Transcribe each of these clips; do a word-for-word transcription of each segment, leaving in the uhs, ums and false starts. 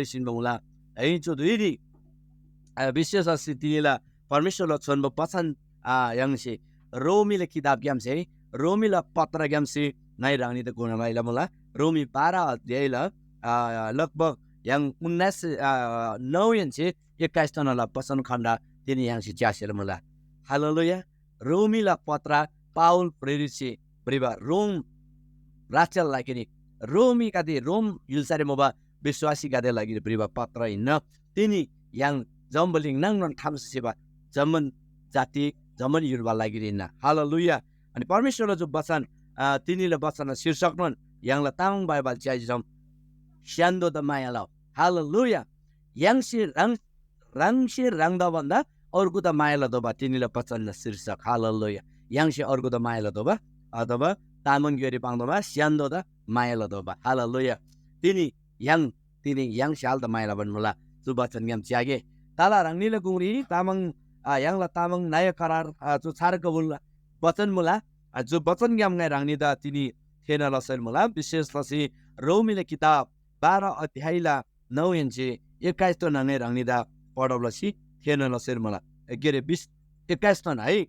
सिन्‍बा मुला। है, चु धुइरी, आ, विशेष लसी तिनीला परमेश्‍वरला छोन्‍बो बचन, आ, य्‍हाङसे रोमीला किताबग्‍यामसे, रोमीला पत्रग्‍यामसे ङाइ ह्राङनीदा घोना लैला मुला। रोमी बाह्र अध्यायला, आ, लगभग य्‍हाङ उन्नाइस, आ, नौहेन्‍से एक्काइस तनला वचन खण्ड तिनी य्‍हाङसे च्‍यासेला मुला। हालेलुया। रोमीला पत्र पावल प्रेरितसे भ्रिबा रोम राज्‍यला लागिरी, रोमीगदे, रोम य्‍हुल्‍सारी मुबा विश्‍वासीगदेला लागिरी भ्रिबा पत्र हिन्‍ना। तिनी य्‍हाङ जम्‍बुलिङ नाङनोन खम्‍सी सिबा जम्‍मान जाति, जम्‍मान य्‍हुलबा लागिरी हिन्‍ना। हालेलुया। अनि परमेश्‍वरला जो वचन, अ, तिनीला वचनला शीर्षकनोन य्‍हाङला तामाङ बाइबल च्‍याजी जम स्‍य्‍हान्‍दोदा माया लउ। हालेलुया। य्‍हाङसे ह्राङ, ह्राङसे ह्राङदा भन्‍दा अर्गुदा माया लतोःबा तिनीला वचनला शीर्षक। हालेलुया। य्‍हाङसे अर्गुदा माया लतोःबा अथवा तामाङ ग्‍योइरी पाङ्तोःबा स्‍य्‍हान्‍दोदा माया लतोःबा। हालेलुया। तिनी य्‍हाङ, तिनी य्‍हाङसे हालदा माया लबान मुला। चु वचनग्‍याम च्‍यागे। तला ह्राङनीला गुङरी तामाङ, आ, य्‍हाङला तामाङ नयाँ करार, आ, चु छार कबुल वचन मुला। आ, चु वचनग्‍याम ङाइ ह्राङनीदा तिनी थेःना लसेल मुला। विशेष लसी रोमीला किताब बाह्र अध्यायला नौहेन्‍से एक्काइस तोना ङाइ ह्राङनीदा पढब लसी थेःना लसेल मुला। ए, के अरे, बिस, एक्काइस तोना है।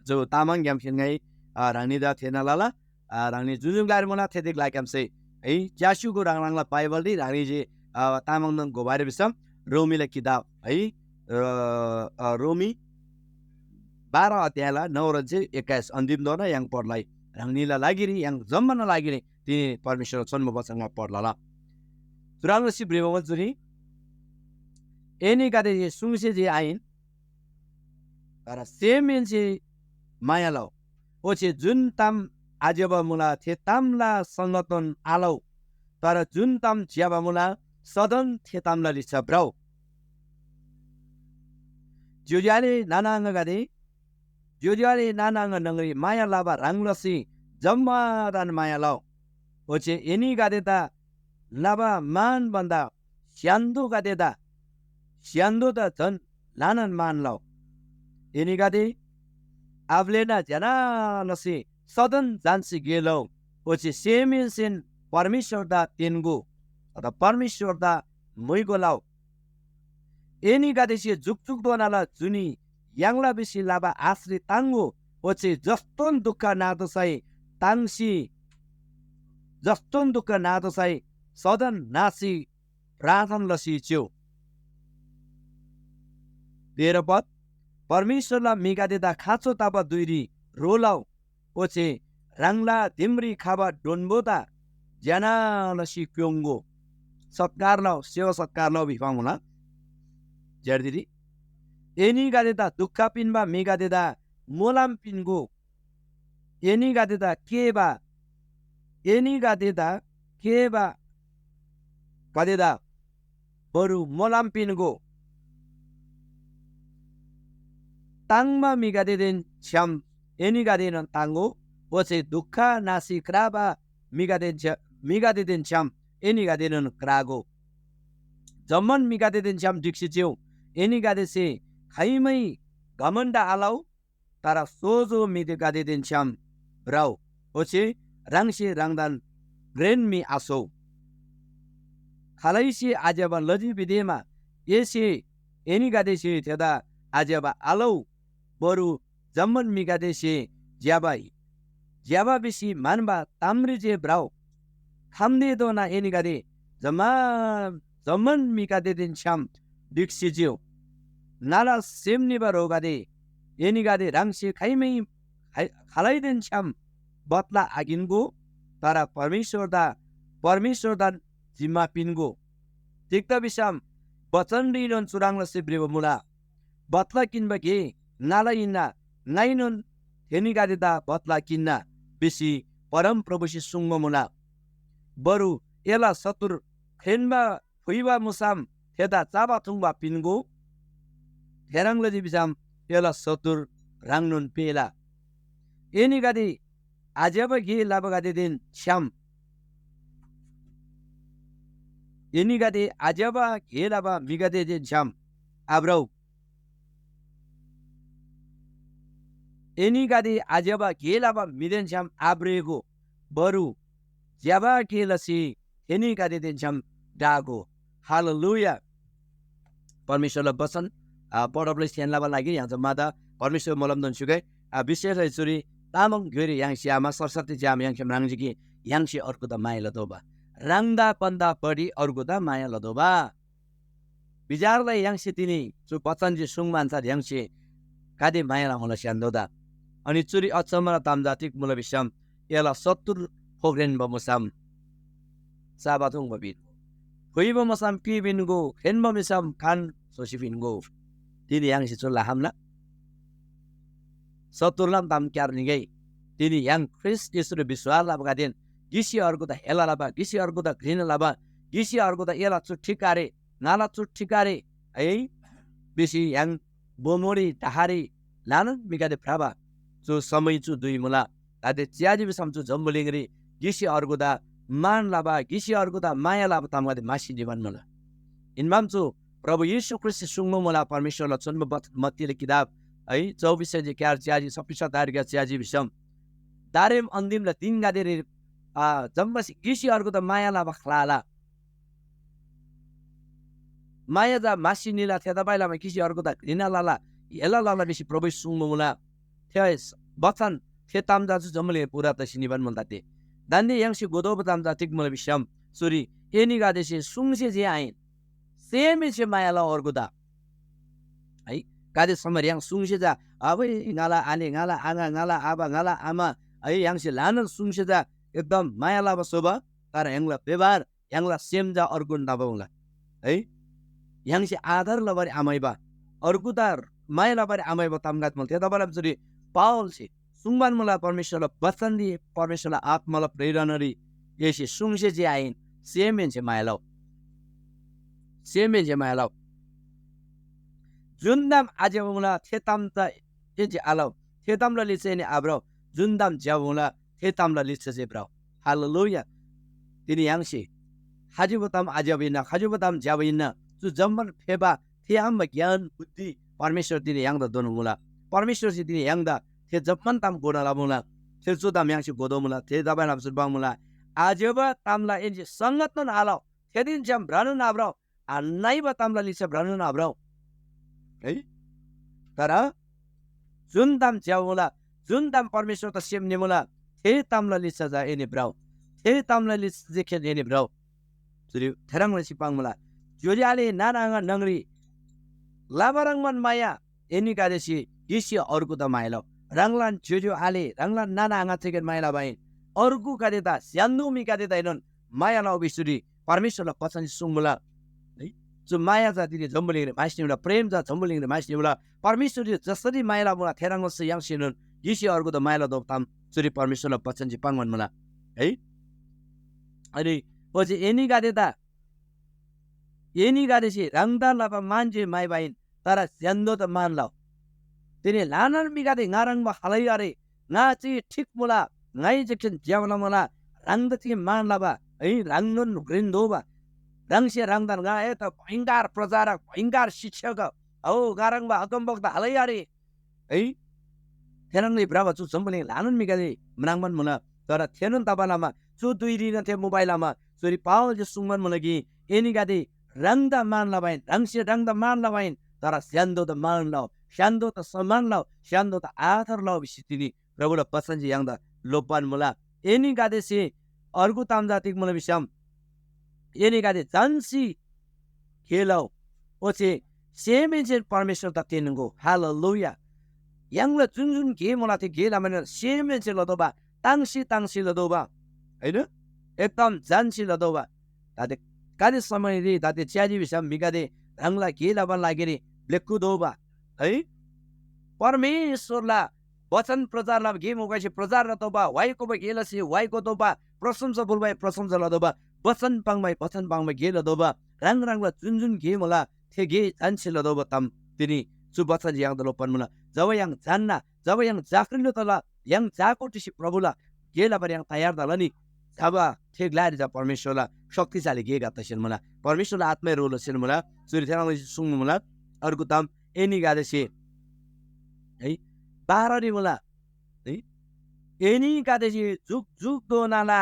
जो तामाङग्‍यामसेन ङाइ, आ, ह्राङनीदा थेःना लला। आ, ह्राङनी जुन जुन ग्‍लारी मुला थेदे ग्‍लाग्‍यामसे है, च्‍यास्‍युगु ह्राङ ह्राङला बाइबलरी ह्राङनी जे, आ, तामाङदङ घोबारी भिसम रोमीला किताब है, अ, अ, रोमी बाह्र अध्यायला नौहेन्‍से एक्काइस अन्तिमधोना य्‍हाङ पढ्‍लाई। ह्राङनीला लागिरी य्‍हाङ जम्‍मानला लागिरी तिनी परमेश्‍वरला छोन्‍बो वचन ङा पढ्‍लाला। चुह्रङ् लसी भ्रिबा मुला चुरी, एनीगदे जे सुङसे जे आहिन, तर सेमहेन्‍से माया लउ। ओच्‍छे जुन ताम आज्‍यबा मुला, थे तामला संगतोन आलउ, तर जुन ताम ज्‍यबा मुला, सदन थे तामला लिच्‍छा भ्रउ। ज्‍योज्‍यो आले नाना आङागदे, ज्‍योज्‍यो आले नाना आङा न्‍हङरी माया लबा ह्रङ् लसी जम्‍मादान माया लउ। ओच्‍छे एनीगदेदा लबा मान भन्‍दा स्‍य्‍हान्‍दोगदेदा, स्‍य्‍हान्‍दोदा झन ल्‍हानान मान लउ। एनीगदे आब्‍लेना ज्‍यना लसी सदन झान्‍सी गे लउ, ओच्‍छे सेमहेन्‍सेन परमेश्‍वरदा तेन्‍गो, अथवा परमेश्‍वरदा म्‍हुइगो लउ। एनीगदेसे जुकजुकधोनाला जुनी याङ्ला भिसी लबा आशरी ताङ्‍गो, ओच्‍छे जस्‍तोन दुख नातोःसै ताङ्सी, जस्‍तोन दुख नातोःसै सदन नासी प्रार्थना लसी चिउ। तेह्र पद, परमेश्‍वरला म्‍हिगदेदा खाँचो तबा धुइरी ह्रो लउ, ओच्‍छे ह्राङला दिमरी खबा डोन्‍बोदा ज्‍यना लसी क्‍योङ्‍गो। सत्‍कार लउ, सेवा सत्‍कार लउ भिबा मुला। जर्दिरी एनीगदेदा दुख पिन्‍बा म्‍हिगदेदा मोलम पिन्‍गो। एनीगदेदा केबा, एनीगदेदा केबा गदेदा बरु मोलम पिन्‍गो। ताङ्‍बा म्‍हिगदेदेन छ्‌याम एनीगदेएनोन ताङ्‍गो, ओच्‍छे दुख नासी क्राबा म्‍हिगदेन छ्‌या-, म्‍हिगदेदेन छ्‌याम एनीगदेएनोन क्रागो। जम्‍मान म्‍हिगदेदेन छ्‌याम ढिक्‍सी चिउ। एनीगदेसे खाइमै घमण्‍ड आलउ, तर सोजो म्‍हिगदेदेन छ्‌याम भ्रउ, ओच्‍छे ह्राङसे ह्राङदान घ्रेन म्‍हि आस्‍होउ। खालैसे आज्‍यबा लजी भिदेमा एसे, एनीगदेसे थेदा आज्‍यबा आलउ, बरु जम्‍मान म्‍हिगदेसे ज्‍यबा, ज्‍यबा भिसी म्‍हन्‍बा तामरी जे भ्रउ। खम्‍तेधोना एनीगदे जम्‍मा, जम्‍मान म्‍हिगदेदेन छ्‌याम ढिक्‍सी चिउ। ङाला सेम निबा ह्रोगदे, एनीगदे ह्राङसे खाइमै खाइ-, खालैदेन छ्‌याम बदला आकिन्‍गो, तर परमेश्‍वरदा, परमेश्‍वरदान जिम्‍मा पिन्‍गो। तिग्‍दा भिसम बचनरीनोन चुह्रङ् लसी भ्रिबा मुला, बदला किन्‍बा गे ङाला हिन्‍ना, ङाइनोन थेनीगदेदा बदला किन्‍ना भिसी परमप्रभुसे सुङ्बा मुला। बरु एला शत्रु ख्रेन्‍बा फुइबा मुसम थेदा चबा थुङ्बा पिन्‍गो। थेह्रङ् लजी भिसम एला शत्रु ह्राङनोन पेःला। एनीगदे आज्‍यबा गे लबागदेदेन छ्‌याम, एनीगदे आज्‍यबा गे लबा म्‍हिगदेदेन छ्‌याम आभ्रउ। एनीगदे आज्‍यबा गे लबा म्‍हिदेन छ्‌याम आभ्रेगो, बरु ज्‍यबा गे लसी थेनीगदेदेन छ्‌याम डागो। हालेलुया। परमेश्‍वरला वचन, आ, पढबले सेन लबा लागि य्‍हाङसे मादा परमेश्‍वर मोलमदोन स्‍युगै, आ, विशेष है चुरी तामाङ ग्‍योइरी य्‍हाङसे आमा सरस्वती ज्‍याम य्‍हाङसे म्राङ्जी कि य्‍हाङसे अर्गुदा माया लतोःबा। ह्राङदा भन्दा बढी अर्गुदा माया लतोःबा। बिचारलाई य्‍हाङसे तिनी चु वचन जे सुङ्बा अन्‍छार य्‍हाङसे गाते माया लमुला स्‍य्‍हान्‍दोदा। अनि चुरी अचम्‍मला ताम जा तिग मुला भिसम एला सत्तुर फोग्रेन्‍बा मुसम साबा थुङ्बा पिन्‍गो। फुइबा मुसम पि पिन्‍गो, ख्रेन्‍बा मुसम कान स्‍होसी पिन्‍गो। तिनी य्‍हाङसे चु लखम्‍ला। सत्तुरलाम ताम क्‍यार निगै। तिनी य्‍हाङ ख्रीष्‍ट येशूरी विश्‍वास लबागदेन गिसी अर्गुदा हेला लबा, गिसी अर्गुदा घृणा लबा, गिसी अर्गुदा एला चु ठिक आरे, ङाला चु ठिक आरे है भिसी य्‍हाङ बोमोरी डहारी ल्‍हानान म्‍हिगदे भ्रबा चु समय चु धुइ मुला। दान्‍दे च्‍याजी भिसम चु जम्‍बुलिङरी गिसी अर्गुदा मान लबा, गिसी अर्गुदा माया लबा तामगदे म्‍हासी निबान मुला। हिन्‍बाम चु प्रभु येशू ख्रीष्‍टसे सुङ्बा मुला, परमेश्‍वरला चुन्‍बा बत-, मत्तीला किताब है, चौबिस सय जे क्‍यार च्‍याजी, छब्बिस तारिखगा च्‍याजी भिसम दारेम अन्‍तिमला दिनगदेरी, आ, जम्‍मासे गिसी अर्गुदा माया लबा ख्‍लाला। माया चा म्‍हासी निला, थेतबासेलमा गिसी अर्गुदा घृणा लला, हेला लला भिसी प्रभुसे सुङ्बा मुला। थे बचन, थे ताम चा चु जम्‍माले पूरा तसी निबान मुला ते। दान्‍दे य्‍हाङसे घोतोःबा ताम चा तिग मुला भिसम, चुरी एनीगदेसे सुङसे जे आहिन, सेमहेन्‍से माया लउ अर्गुदा। है, गाते समय य्‍हाङ सुङसे चा, अब ङाला आले, ङाला आङा, ङाला आबा, ङाला आमा, है, य्‍हाङसे ल्‍हानान सुङसे चा एकदम माया लबा स्‍होबा, तर य्‍हाङला व्यवहार य्‍हाङला सेम चा अर्गुन तबा मुला है। य्‍हाङसे आदर लबारी आम्‍हाइबा, अर्गुदा माया लबारी आम्‍हाइबा तामगदे मुला। थेतबाला चुरी पावलसे सुङ्बान मुला, परमेश्‍वरला बचनरी, परमेश्‍वरला आत्‍माला प्रेरणारी एसे सुङसे जे आहिन, सेमहेन्‍से माया लउ। सेमहेन्‍से माया लउ। जुन ताम आज्‍यबा मुला, थे ताम चा एसे आलउ। थे तामला लिच्‍छा एनी आभ्रउ। जुन ताम ज्‍यबा मुला, थे तामला लिच्‍छा जे भ्रउ। हालेलुया। तिनी य्‍हाङसे खजिबा ताम आज्‍यबा हिन्‍ना, खजिबा ताम ज्‍यबा हिन्‍ना, चु जम्‍मान फेबा थे आम्‍बा ज्ञान बुद्धि परमेश्‍वर तिनी य्‍हाङदा दोन्‍बा मुला। परमेश्‍वरसे तिनी य्‍हाङदा थे जम्‍मान ताम घोना लबा मुला। थे चु ताम य्‍हाङसे घोतोःमुला, थे तबान आबा चुरी पाङ्मुला। आज्‍यबा तामला एन्‍से संगतनोन आलउ, थेदेन छ्‌याम भ्रनोन आभ्रउ, आनइबा तामला लिच्‍छा भ्रनोन आभ्रउ है। तर जुन ताम ज्‍यबा मुला, जुन ताम परमेश्‍वरदा सेम निमुला, थे तामला लिच्‍छा चा एनी भ्रउ। थे तामला लिच्‍छा जे खेन एनी भ्रउ। चुरी थेह्रङ् लसी पाङ्मुला। ज्‍योज्‍यो आले नाना आङा न्‍हङरी लबा ह्रङ्‌बान माया एनीगदेसे गिसी अर्गुदा माया लउ। ह्राङलान ज्‍योज्‍यो आले, ह्राङलान नाना आङा चेकेन माया लबा आहिन, अर्गुगदेदा, स्‍य्‍हान्‍दो म्‍हिगदेदाएनोन माया लउ भिसी चुरी परमेश्‍वरला बचनसे सुङ्मुला। है, चु माया चा तिनी जम्‍बुलिङरी म्‍हाइसी निमुला, प्रेम चा जम्‍बुलिङरी म्‍हाइसी निमुला। परमेश्‍वरसे जसरी माया लमुला, थेह्रङ् लसी य्‍हाङसेनोन गिसी अर्गुदा माया लतोःबा ताम चुरी परमेश्‍वरला बचनसे पाङ्‌बान मुला। है, अनि ओच्‍छे एनीगदेदा, एनीगदेसे ह्राङदा लबा मान जे म्‍हाइबा आहिन, तर स्‍य्‍हान्‍दोदा मान लउ। तिनी ल्‍हानान म्‍हिगदे ङा ह्रङ्‌बा खालै आरे, ङा चे ठीक मुला, ङाइ जे खेन ज्‍यबा लमुला, ह्राङदा चे मान लबा है, ह्राङनोन घ्रेन दोबा। ह्राङसे ह्राङदान ङा ए त भयङ्कर प्रचारक, भयङ्कर शिक्षक, औ ङा ह्रङ्‌बा अगमवक्ता खालै आरे है। थेह्रङ्‌ले भ्रबा चु जम्‍बुलिङ ल्‍हानान म्‍हिगदे म्राङ्बान मुला, तर थेनोन तबा लमा चु धुइरीन थे मुबाइ लमा चुरी पावलसे सुङ्बान मुला कि एनीगदे ह्राङदा मान लबा आहिन, ह्राङसे ह्राङदा मान लबा आहिन, तर स्‍य्‍हान्‍दोदा मान लउ, स्‍य्‍हान्‍दोदा सम्‍मान लउ, स्‍य्‍हान्‍दोदा आदर लउ भिसी तिनी प्रभुला बचनसे य्‍हाङदा लोप्‍बान मुला। एनीगदेसे अर्गु ताम चा तिग मुला भिसम, एनीगदे झन्‍सी गे लउ, ओच्‍छे सेमहेन्‍सेन परमेश्‍वरदा तेन्‍गो। हालेलुया। य्‍हाङला जुन जुन गे मुला, थे गे लमानोन सेमहेन्‍से लतोःबा, ताङ्सी ताङ्सी लतोःबा, होइन? एकदम झन्‍सी लतोःबा। दाते गाते समयरी दाते च्‍याजी भिसम म्‍हिगदे ह्राङला गे लबाला लागिरी ब्‍लेक्‍कु दोबा, है? परमेश्‍वरला बचन प्रचार लबा गे मुगासे प्रचार लतोःबा, वाइ कोबा गे लसी वाइ कोतोःबा, प्रशंसा फुल्‍बाइ प्रशंसा लतोःबा, बचन पाङ्‌बाइ बचन पाङ्‌बा गे लतोःबा, ह्राङ ह्राङला जुन जुन गे मुला, थे गे झन्‍सी लतोःबा ताम तिनी चु बचनसे य्‍हाङदा लोप्‍बान मुला। जब य्‍हाङ झन्‍ना, जब य्‍हाङ जागृत तला, य्‍हाङ जागो टिसी प्रभुला गे लबारी य्‍हाङ तयार तला नि, जब थे ग्‍लारी चा परमेश्‍वरला शक्तिशाली गेगा तसेन मुला, परमेश्‍वरला आत्‍मै ह्रो लसेन मुला। चुरी थेह्रङ् लसी सुङ्बा मुला। अर्गु ताम एनीगदेसे है बाह्ररी मुला है, एनीगदेसे जुग जुगधोनाला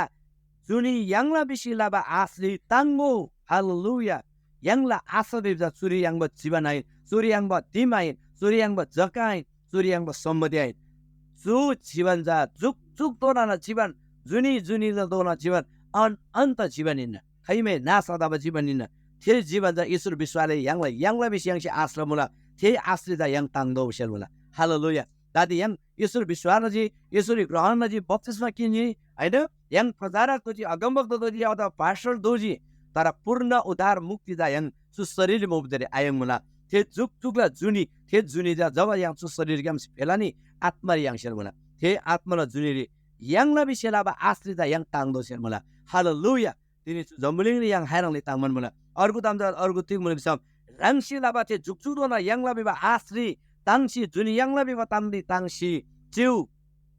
जुनी याङ्ला भिसी लबा आशरी ताङ्‍गो। हालेलुया। य्‍हाङला आशा भिबा चा चुरी याङ्बा जीवन आहिन, चुरी याङ्बा दिम आहिन, चुरी याङ्बा जग्गा आहिन, चुरी याङ्बा सम्‍पत्ति आहिन। चु जीवन चा जुकजुकधोनाला जीवन, जुनी जुनीधोना जीवन, अन अन्त जीवन हिन्‍ना। खाइमै नाश आतबा जीवन हिन्‍ना। थे जीवन चा येशूरी विश्‍वासले य्‍हाङला याङ्ला भिसी य्‍हाङसे आश लमुला। थे आशरी चा य्‍हाङ ताङ्तोःबा सेल मुला। हालेलुया। दादी य्‍हाङ येशूरी विश्‍वास लजी, येशूरी ग्रहण लजी, बप्‍तिस्‍मा किन्‍जी, होइन? य्‍हाङ प्रचारक दोजी, अगमवक्ता दोजी, अथवा पास्टर दोजी, तर पूर्ण उद्धार मुक्ति चा य्‍हाङ चु शरीररी मुबा धुइरी आयाङ्मुला। थे जुकजुकला जुनी, थे जुनी चा जब य्‍हाङ चु शरीरग्‍याम फेला नि, आत्‍मारी याङ्सेल मुला। थे आत्‍माला जुनीरी याङ्ला भिसे लबा आशरी चा य्‍हाङ ताङ्तोःसेल मुला। हालेलुया। तिनी चु जम्‍बुलिङरी य्‍हाङ हाइह्रङ्‌ले ताङ्‌बान मुला। अर्गु ताम चा अर्गु तिग मुला भिसम, ह्राङसे लबा थे जुकजुकधोना याङ्ला भिबा आशरी ताङ्सी, जुनी याङ्ला भिबा तामरी ताङ्सी चिउ,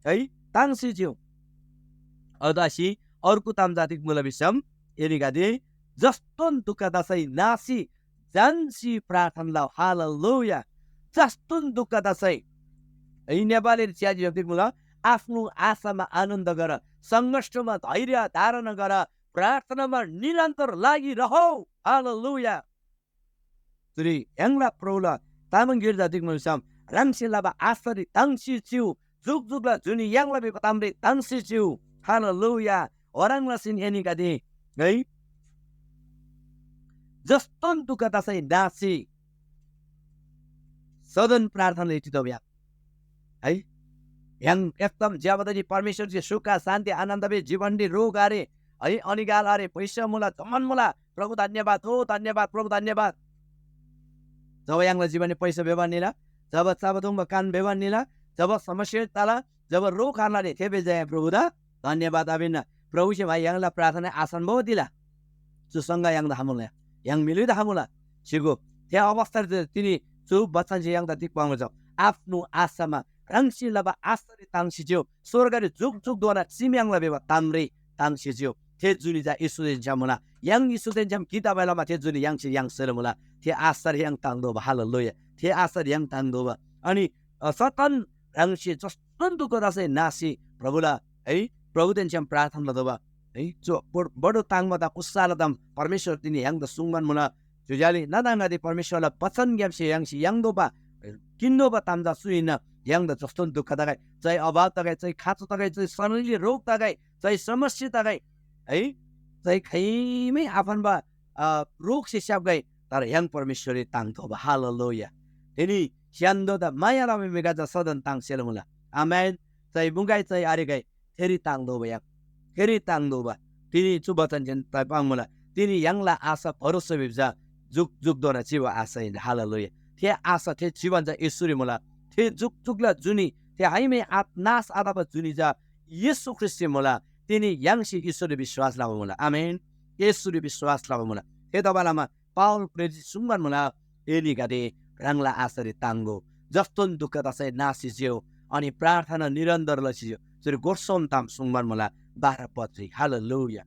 है, ताङ्सी चिउ। अदासी अर्गु ताम चा तिग मुला भिसम, एनीगदे जस्‍तोन दुःख तसै नासी, जान्‍सी प्रार्थना लउ। हालेलुया। जस्‍तोन दुःख तसै, है, नेपालीरी च्‍याजी तिग मुला, आफ्नो आशामा आनन्द गर, सङ्घर्षमा धैर्य धारण गर, प्रार्थनामा निरन्तर लागिरहौ। हालेलुया। चुरी य्‍हाङला प्रभुला तामाङ गिर्जा तिग मुलसम, ह्राङसे लबा आशारी ताङ्सी चिउ, जुकजुकला जुनी याङ्ला भिबा तामरी ताङ्सी चिउ। हालेलुया। ओह्रङ् लसीन एनीगदे, है, जस्‍तोन दुःख तसै नासी सदन प्रार्थनाले टितोःब्‍या। है, य्‍हाङ एकदम ज्‍यबा तजी परमेश्‍वरसे सुख, शान्ति, आनन्द बे जीवनरी रोग आरे, है, अनिगाल आरे, पैसा मुला, धन मुला, प्रभु धन्यवाद, ओ धन्यवाद, प्रभु धन्यवाद। जब य्‍हाङला जीवनरी पैसा व्यवहार निला, जब चाबा थुङ्बा कान व्यवहार निला, जब समस्या तला, जब रोग आर्ला रे, थे बेजा प्रभुदा धन्यवाद आपिन्‍ना। प्रभुसे भाइ य्‍हाङला प्रार्थना आसान भो दिला। चु सँगै य्‍हाङदा हामुला, य्‍हाङ मिलुइदा हामुला। सिगो, थे अवस्थारी तिनी चु बचनसे य्‍हाङदा तिग पाङ्बा छ? आफ्नो आशामा ह्राङसे लबा आशारी ताङ्सी चिउ, स्वर्गरी जुकजुकधोना चिम्‍याङ्ला भिबा तामरी ताङ्सी चिउ। थे जुनी चा येशूदेन छ्‌याम मुला। य्‍हाङ येशूदेन छ्‌याम गिक तबासे लमा थे जुनी य्‍हाङसे याङ्सेला मुला। थे आशारी य्‍हाङ ताङ्तोःबा। हालेलुया। थे आशारी य्‍हाङ ताङ्तोःबा। अनि, अ, सदन ह्राङसे जस्‍तोन दुःख तसै नासी प्रभुला, है, प्रभुदेन छ्‌याम प्रार्थना लतोःबा, है, चु बड-, बडो ताङ्बा ताम, उत्साहला ताम परमेश्‍वर तिनी य्‍हाङदा सुङ्बान मुला। ज्‍योज्‍यो आले नाना आङागदे, परमेश्‍वरला बचनग्‍यामसे य्‍हाङसे याङ्तोःबा, किन्‍तोःबा ताम चा चु हिन्‍ना। य्‍हाङदा जस्‍तोन दुःख तगै, चाहे अभाव तगै, चाहे खाँचो तगै, चाहे शरीरले रोग तगै, चाहे समस्या तगै, है, चाहे खाइमै आफन्‍बा, अ, रोगसे स्‍याप्‍गै, तर य्‍हाङ परमेश्‍वररी ताङ्तोःबा। हालेलुया। तिनी स्‍य्‍हान्‍दोदा माया लबा म्‍हिगदे चा सदन ताङ्सेला मुला। आमेन। चाहे मुगै चाहे आरेगै, थेरी ताङ्तोःबा य्‍हाङ, थेरी ताङ्तोःबा। तिनी चु बचनसेन ताइ पाङ्‌मुला, तिनी य्‍हाङला आशा भरोसा भिबा चा जुकजुकधोना चिबा आशा हिन्‍ना। हालेलुया। थे आशा, थे जीवन चा येशूरी मुला। थे जुकजुकला जुनी, थे हाइमै आत-, नाश आतबा जुनी चा येशू ख्रीष्‍टसे मुला। तिनी य्‍हाङसे येशूरी विश्‍वास लबा मुला। आमेन। येशूरी विश्‍वास लबा मुला। थेतबासेलमा पावल प्रेरित सुङ्बान मुला, एनीगदे ह्राङला आशारी ताङ्‍गो, जस्‍तोन दुःख तसै नासी चिउ, अनि प्रार्थना निरन्तर लसी चिउ। चुरी गोर सोम ताम सुङ्बान मुला, बाह्र पदरी। हालेलुया।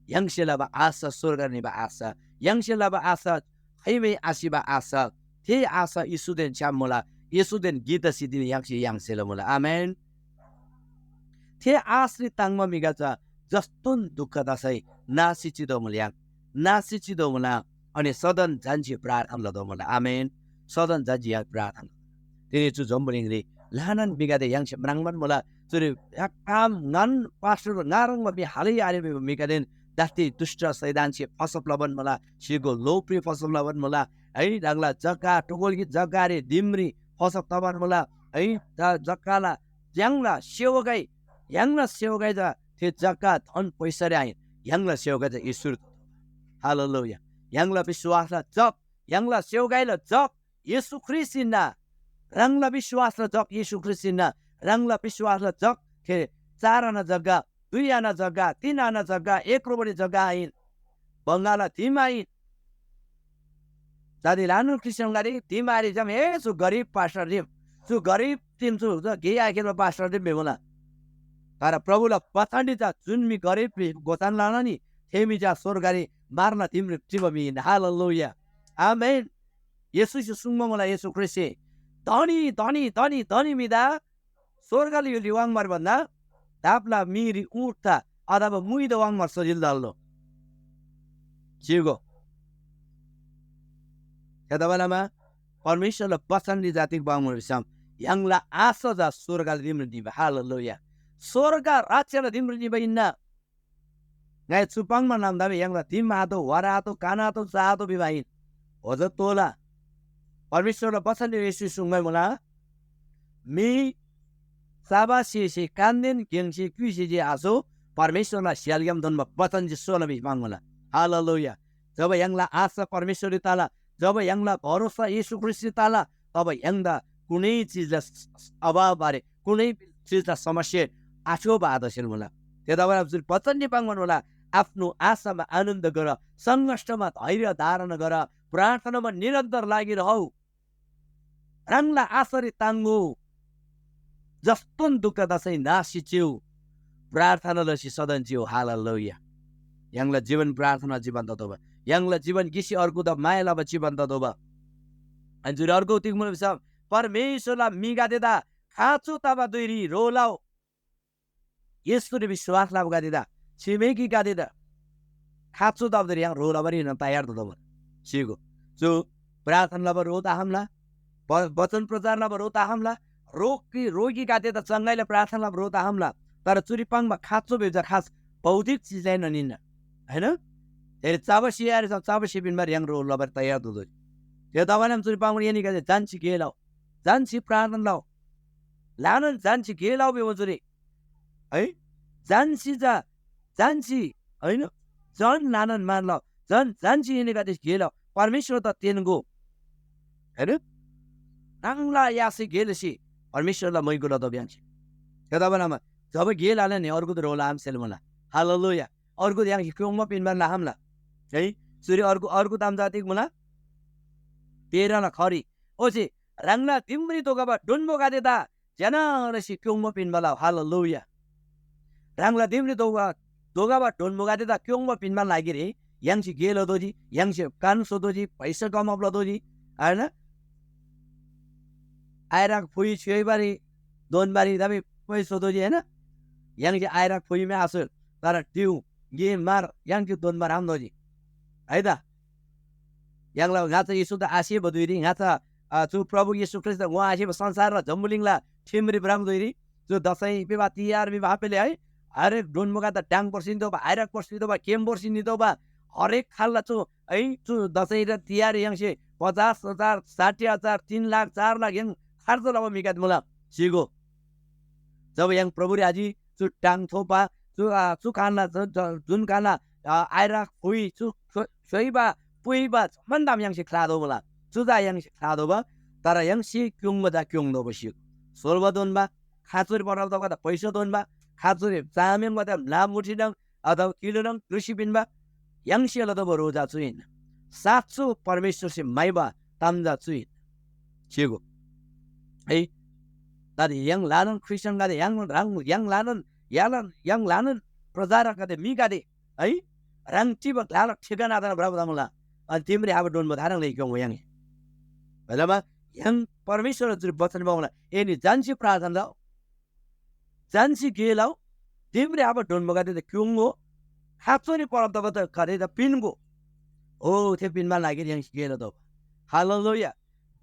य्‍हाङसे लबा आशा, स्‍वर्गरी निबा आशा, य्‍हाङसे लबा आशा, खाइमै आसिबा आशा, थे आशा येशूदेन छ्‌याम मुला, येशूदेन गिक तसी तिनी य्‍हाङसे याङ्सेला मुला। आमेन। थे आशरी ताङ्‍बा म्‍हिगदे चा जस्‍तोन दुःख तसै नासी चितोःमुला, नासी चितोःमुला, अनि सदन झन्‍सी प्रार्थना लतोःमुला। आमेन। सदन झन्‍सी य्‍हाङ प्रार्थना। तिनी चु जम्‍बुलिङरी ल्‍हानान म्‍हिगदे य्‍हाङसे म्राङ्बान मुला। चुरी याकाम ङान पास्टर ङारङ्बा म्‍हि हालै आरे भिबा म्‍हिगदेन दास्‍ती दुष्‍ट शैतानसे फसब लबान मुला, स्‍हीगो लोभरी फसब लबान मुला, है, ह्राङला जग्‍गा, टोगोलगी जग्‍गारी दिमरी फसब तबान मुला, है, त जग्‍गाला य्‍हाङला सेवकाई, य्‍हाङला सेवकाई चा थे जग्‍गा धन पैसारी आहिन, य्‍हाङला सेवकाई चा येशूरी। हालेलुया। य्‍हाङला विश्‍वासला जग, य्‍हाङला सेवकाईला जग येशू ख्रीष्‍ट हिन्‍ना। ह्राङला विश्‍वासला जग येशू ख्रीष्‍ट हिन्‍ना। ह्राङला विश्‍वासला जग थे चार आना जग्‍गा, दुई आना जग्‍गा, तीन आना जग्‍गा, एक रोपनी जग्‍गा आहिन। बङ्गाला दिम आहिन। दादी ल्‍हानान क्रिस्चियनगदे दिम आरे जम, ए, चु गरिब पास्टर दिम, चु गरिब दिम, चु गे आखेल्‍बा पास्टर दिम भिमुला। तर प्रभुला बचनरी चा जुन म्‍हि गरिब गोचान लना नि, थे म्‍हि चा स्‍वर्गरी म्‍हरला दिमरी चिबा म्‍हि हिन्‍ना। हालेलुया। आमेन। येशूसे सुङ्बा मुला, येशू ख्रीष्‍टसे, धनी, धनी, धनी, धनी म्‍हिदा स्‍वर्गला य्‍हुलरी वाङ्बार भन्‍दा धापला मीरी ऊँटदा अथवा मुइदा वाङ्बार सजिलो तल्‍लो। च्‍यागो, थेतबासेलमा परमेश्‍वरला बचनरी चा तिग पाङ्‌मुला भिसम य्‍हाङला आशा चा स्‍वर्गला दिमरी निबा। हालेलुया। स्‍वर्ग राज्‍यला दिमरी निबा हिन्‍ना। ङाइ चु पाङ्‌मा नाम दाबी य्‍हाङला दिम आतो, वर आतो, कान आतो, चा आतो भिबा आहिन। ओजा तोला। परमेश्‍वरला बचनरी येशू सुङ्‌गै मुला, मी चबा स्‍हेसे कानदेन गेङसे क्‍युइसे जे आसो, परमेश्‍वरला स्‍य्‍हालग्‍याम थोन्‍बा बचन जे सोला भिसी पाङ्‌मुला। हालेलुया। जब य्‍हाङला आशा परमेश्‍वररी तला, जब य्‍हाङला भरोसा येशू ख्रीष्‍टरी तला, तब य्‍हाङदा कुनै चिजला अभाव बारे, कुनै चिजला समस्या आठ्योबा आतसेल मुला। थेतबासेलमा चुरी बचनरी पाङ्‌बान मुला, आफ्नो आशामा आनन्द गर, सङ्कष्टमा धैर्य धारण गर, प्रार्थनामा निरन्तर लागिरहौ। ह्राङला आशारी ताङ्‍गो। जस्तोन दुःख तसै नासी चिउ। प्रार्थना लसी सदन चिउ। हालेलुया। य्‍हाङला जीवन प्रार्थना जीवन ततोबा। य्‍हाङला जीवन गिसी अर्गुदा माया लबा जीवन ततोबा। अनि जुन अर्को तिग मुला भिसम परमेश्‍वरला म्‍हिगदेदा खाँचो तबा धुइरी ह्रो लउ। येशूरी विश्‍वास लबागदेदा, छिमेकीगदेदा खाँचो तबा धुइरी य्‍हाङ ह्रो लबारी हिन्‍ना तयार ततोःबा। सिगो। चु प्रार्थना लबा ह्रो तखम्‍ला, ब-, वचन प्रचार लबा ह्रो तखम्‍ला, रोगी, रोगीगदेदा चङ्गाइला प्रार्थना लबा ह्रो तखम्‍ला। तर चुरी पाङ्बा खाँचो भिबा चा खास भौतिक चिजलाई ननिन्‍ना। हैन? धेरै चबा सियारे चबा सिपिन्‍बारी य्‍हाङ ह्रो लबारी तयार ततोःजी। थेतबासेलमा चुरी पाङ्बा एनीगदे जान्‍सी गे लउ, जान्‍सी प्रार्थना लउ, ल्‍हानान जान्‍सी गे लउ भिबा चुरी। है, जान्‍सी चा जान्‍सी, होइन, झन ल्‍हानान मान लउ, झन जान्‍सी एनीगदे गे लउ, परमेश्‍वरदा तेन्‍गो। होइन? ह्राङला यासे गे लसी परमेश्‍वरला मैगो लतोःबा य्‍हाङसे। थेतबासेलमा जब गे लला नि अर्गुदा ह्रो लआम्‍सेल मुला। हालेलुया। अर्गुदा य्‍हाङसे क्‍योङ्‍बा पिन्‍बान लखम्‍ला। है, चुरी अर्गु, अर्गु ताम चा तिग मुला? तेह्रला खरी। ओच्‍छे ह्राङला दिमरी धोखबा डोन्‍बोगदेदा ज्‍यना लसी क्‍योङ्‍बा पिन्‍बा लउ। हालेलुया। ह्राङला दिमरी धोखबा, धोखबा डोन्‍बोगदेदा क्‍योङ्‍बा पिन्‍बाला लागिरी य्‍हाङसे गे लतोःजी, य्‍हाङसे कान सोतोःजी, पैसा कमाब लतोःजी, होइन? आइरक फुइ छ्‌योइबारी, दोन्‍बारी दाबी पैसा सोतोःजी, होइन? य्‍हाङसे आइरक फुइमे आसोल, तर टिउ, गे मार, य्‍हाङसे दोन्‍बार आम्‍तोःजी। है त? य्‍हाङला ङाच्‍छा येशूदा आसेबा धुइरी, ङाच्‍छा, अ, चु प्रभु येशू ख्रीष्‍टदा ङोआसेबा संसारला जम्‍बुलिङला ठिमरी भ्रबा धुइरी, चु दसैँ भिबा, तिहार भिबा आपेले है, हरेक डोन्‍बोगदेदा टाङ पर्सी नितोःबा, आइरक पर्सी नितोःबा, केम पर्सी नितोःबा, हरेक खालला चु है, चु दसैँ र तिहार य्‍हाङसे पचास हजार, साठी हजार, तीन लाख, चार लाख य्‍हाङ खर्च लबा म्‍हिगदे मुला। सिगो। जब य्‍हाङ प्रभुरी आजी चु टाङ थोपा, चु, आ, चु कानला ज-, ज-, जुन कानला, आ, आइरक फुइ, चु स्‍यो-, स्‍योइबा, पुइबा, जम्‍मान ताम य्‍हाङसे ख्‍लातोःमुला। चु चा य्‍हाङसे ख्‍लातोःबा, तर य्‍हाङसे क्‍योङ्‍बा चा क्‍योङ्तोःबा सिगो। सोल्‍बा दोन्‍बा, खाँचोरी परब तबा पैसा दोन्‍बा, खाँचोरी चामय्‌बा चा म्‍ला मुठीनङ अथवा किलोनङ कृषि पिन्‍बा, य्‍हाङसे लतोःबा ह्रो चा चु हिन्‍ना। साँचो परमेश्‍वरसे म्‍हाइबा ताम चा चु हिन्‍ना। सिगो। है, तर य्‍हाङ ल्‍हानान ख्रीष्‍टियानगदे, य्‍हाङ ह्राङ, य्‍हाङ ल्‍हानान, य्‍हाङ ल्‍हानान, य्‍हाङ ल्‍हानान प्रचारकगदे, म्‍हिगदे, है, ह्राङ चिबा ग्‍लाला ठेगाना आतना भ्रबा तमुला। अनि तिमरी आबा डोन्‍बो थाह्रङ् लइ क्‍योङ्‍गो य्‍हाङ। हैलामा य्‍हाङ परमेश्‍वरला चुरी वचन पाङ्ला, एनी जान्‍सी प्रार्थना लउ, जान्‍सी गे लउ, तिमरी आबा डोन्‍बोगदेदा क्‍योङ्‍गो, खाँचोरी परब तबा त खरेदा पिन्‍गो। हो, थे पिन्‍बा लागिरी य्‍हाङसे गे लतोःबा। हालेलुया।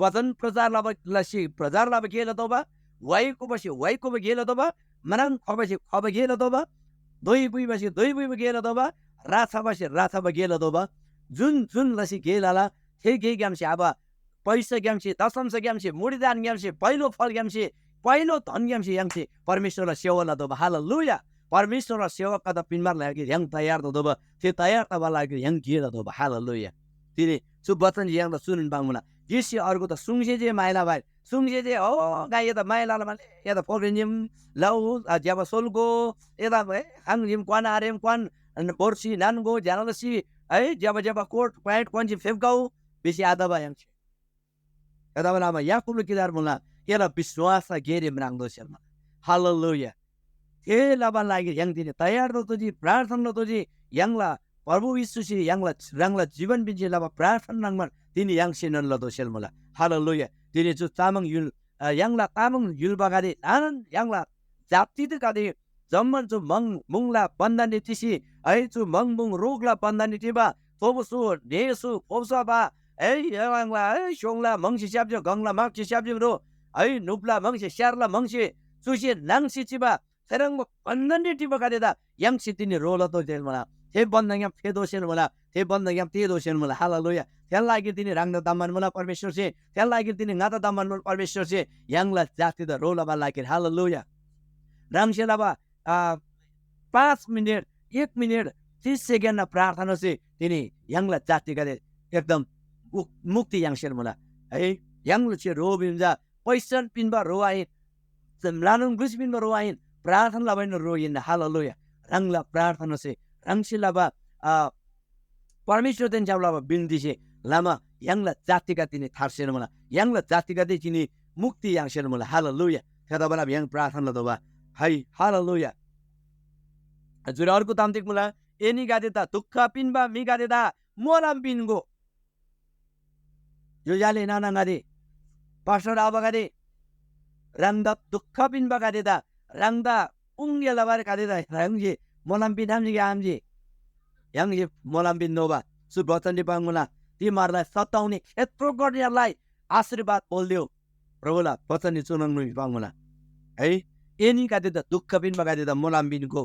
वचन प्रचार लबा लसी प्रचार लबा गे लतोःबा, वाइ कोबासे वाइ कोबा गे लतोःबा, म्राङ खबासे खबा गे लतोःबा, दोइ बुइबासे दोइ बुइबा गे लतोःबा, रा छबासे रा छबा गे लतोःबा, जुन जुन लसी गे लला, थे गेग्‍यामसे आबा पैसाग्‍यामसे, दशंशग्‍यामसे, मुडिदानग्‍यामसे, पहिलो फलग्‍यामसे, पहिलो धनग्‍यामसे य्‍हाङसे परमेश्‍वरला सेवा लतोःबा। हालेलुया। परमेश्‍वरला सेवा कदा पिन्‍बार लागि य्‍हाङ तयार ततोःबा, थे तयार तबा लागि य्‍हाङ गे लतोःबा। हालेलुया। तिनी चु वचन य्‍हाङदा सुनुन बाङ्मुला। गिसी अर्गु त सुङसे जे माइला भाइ, सुङसे जे हो, गाई एदा माइला माले, एदा फोक्रेन्‍जीम लउ, आ, ज्‍यबा सोल्‍गो, एदा, ए, खाङजीम क्‍वान आरेम क्‍वान, अन बोर्सी नान्‍गो, ज्‍यानलसी, है, ज्‍यबा ज्‍यबा कोट प्‍यान्ट क्‍वान्‍सी फेप्‍गौ, भिसी आतबा य्‍हाङसे। थेतबासेलमा याकूबला किताब मुला, एला विश्‍वासला गेरी म्राङ्दोसेलमा। हालेलुया। थे लबाला लागि य्‍हाङ तिनी तयार ततोःजी, प्रार्थना लतोःजी, य्‍हाङला प्रभु येशूसे य्‍हाङला, ह्राङला जीवन पिन्‍सी लबा प्रार्थना न्‍हङमान तिनी य्‍हाङसेनोन लतोःसेल मुला। हालेलुया। तिनी चु तामाङ य्‍हुल, अ, य्‍हाङला तामाङ य्‍हुलबागदे ल्‍हानान य्‍हाङला जातिदगदे जम्‍मान चु म्‍हङ मुङला बन्‍धनरी चिसी, है, चु म्‍हङ मुङ रोगला बन्‍धनरी टिबा, थोबोसो, न्‍हेसो, फोप्‍सोबा, है, य्‍हाङला, है, स्‍योङला म्‍हङसे स्‍याप्‍जी, गङला म्‍हङसे स्‍याप्‍जी रो, है, नुप्‍ला म्‍हङसे, स्‍यारला म्‍हङसे, चुसे नाङ्सी चिबा थेह्रङ्बा बन्‍धनरी टिबागदेदा य्‍हाङसे तिनी ह्रो लतोःसेन मुला। थे बन्‍धनग्‍याम फेतोःसेन मुला। थे बन्‍धनग्‍याम तेःतोःसेन मुला। हालेलुया। थेला लागिरी तिनी ह्राङदा दमान मुला परमेश्‍वरसे। थेला लागिरी तिनी ङादा दमान मुला परमेश्‍वरसे। य्‍हाङला जातिदा ह्रो लबा लागिरी। हालेलुया। ह्राङसे लबा, आ, पाँच मिनेट, एक मिनेट, तीस सेकेन्डना प्रार्थनासे तिनी य्‍हाङला जातिगदे एकदम मुक-, मुक्ति याङ्सेन मुला। है, य्‍हाङला छे ह्रो भिम चा पैसान पिन्‍बा ह्रो आहिन, म्‍लानोन ग्‍रुस पिन्‍बा ह्रो आहिन, प्रार्थना लबाइन ह्रो हिन्‍ना। हालेलुया। ह्राङला प्रार्थनासे, ह्राङसे लबा, आ, परमेश्‍वरदेन छ्‌याम लबा बिन्‍तीसे लमा य्‍हाङला जातिगदे तिनी थार्सेन मुला। य्‍हाङला जातिगदे तिनी मुक्ति याङ्सेन मुला। हालेलुया। थेतबाला य्‍हाङ प्रार्थना लतोःबा। है, हालेलुया। हजुर, अर्को ताम तिग मुला? एनीगदेदा दुःख पिन्‍बा म्‍हिगदेदा मोलम पिन्‍गो। ज्‍योज्‍यो आले नाना आङागदे, पास्टर आबागदे, ह्राङदा दुःख पिन्‍बागदेदा, ह्राङदा उङ्गे लबागदेदा ह्राङसे मोलम पिन्‍आम्‍जी कि आम्‍जी? य्‍हाङसे मोलम पिन्‍तोःबा। चु बचनरी पाङ्मुला, तिमीहरूलाई सताउने यत्रो गर्नेहरूलाई आशीर्वाद बोलिदेऊ। प्रभुला बचनरी चुनोन नुइ पाङ्मुला। है, एनीगदेदा दुःख पिन्‍बागदेदा मोलम पिन्‍गो।